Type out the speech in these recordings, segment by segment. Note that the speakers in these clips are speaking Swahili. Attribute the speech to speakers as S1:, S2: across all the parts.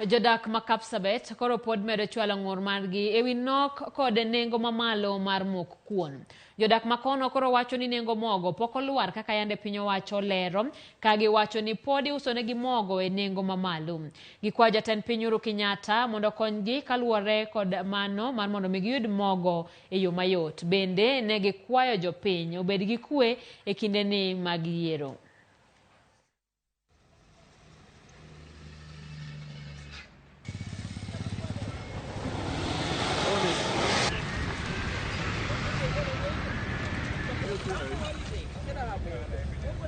S1: Jodak ma Kapsabet koro pod medo chwalo ng'ur margi ewi nok kod nengo mamalo mar mok kuon. Jodak makono koro wacho ni nengo mogo pok olwar kaka yande piny owacho lero ka giwacho ni pod iusonegi mogo e nengo mamalo. Gikwayo jatend piny Uhuru Kenyatta mondo okonygi kaluwore kod mano mar mondo mi giyud mogo e yo mayot. Bende ne gikwayo jopiny obed gi kwe e kindeni mag yiero.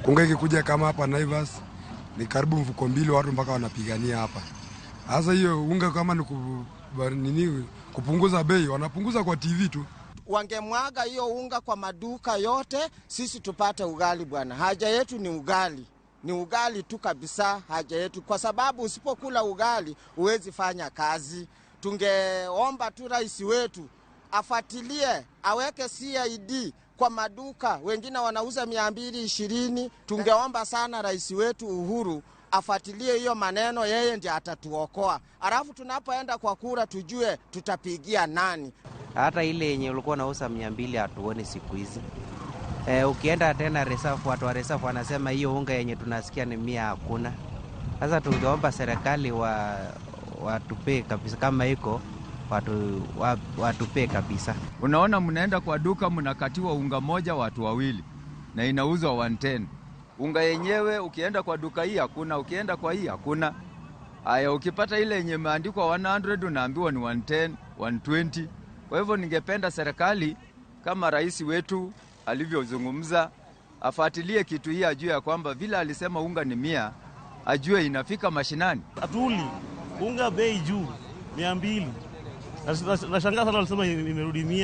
S2: Unga ikikuja kama hapa Naivas ni karibu mfuko mbili, watu mpaka wanapigania hapa. Sasa hiyo unga kama ni nini kupunguza bei, wanapunguza kwa TV tu.
S3: Wangemwaga hiyo unga kwa maduka yote, sisi tupate ugali bwana. Haja yetu ni ugali, ni ugali tu kabisa, haja yetu, kwa sababu usipokula ugali huwezi fanya kazi. Tungeomba tu rais wetu afuatilie, aweke CID kwa maduka, wengine wanauza 220. Tungeomba sana rais wetu Uhuru afuatilie hiyo maneno, yeye ndiye atatuokoa. Alafu tunapoenda kwa kura tujue tutapigia nani.
S4: Hata ile yenye ulikuwa unauza 200 hatuoni siku hizi. Ukienda tena reserve, watu wa reserve wanasema hiyo unga yenye tunasikia ni 100 hakuna. Sasa tungeomba serikali watupee kabisa, kama iko watupee kabisa.
S5: Unaona, mnaenda kwa duka mnakatiwa unga moja watu wawili na inauzwa 110. Unga yenyewe ukienda kwa duka hii hakuna, ukienda kwa hii hakuna. Aya, ukipata ile yenye imeandikwa 100 unaambiwa ni 110, 120. Kwa hivyo ningependa serikali kama rais wetu alivyozungumza afuatilie kitu hii, ajue ya kwamba vile alisema unga ni 100, ajue inafika mashinani.
S6: Atuli unga bei juu 200. Nashangaa sana walisema imerudi 100.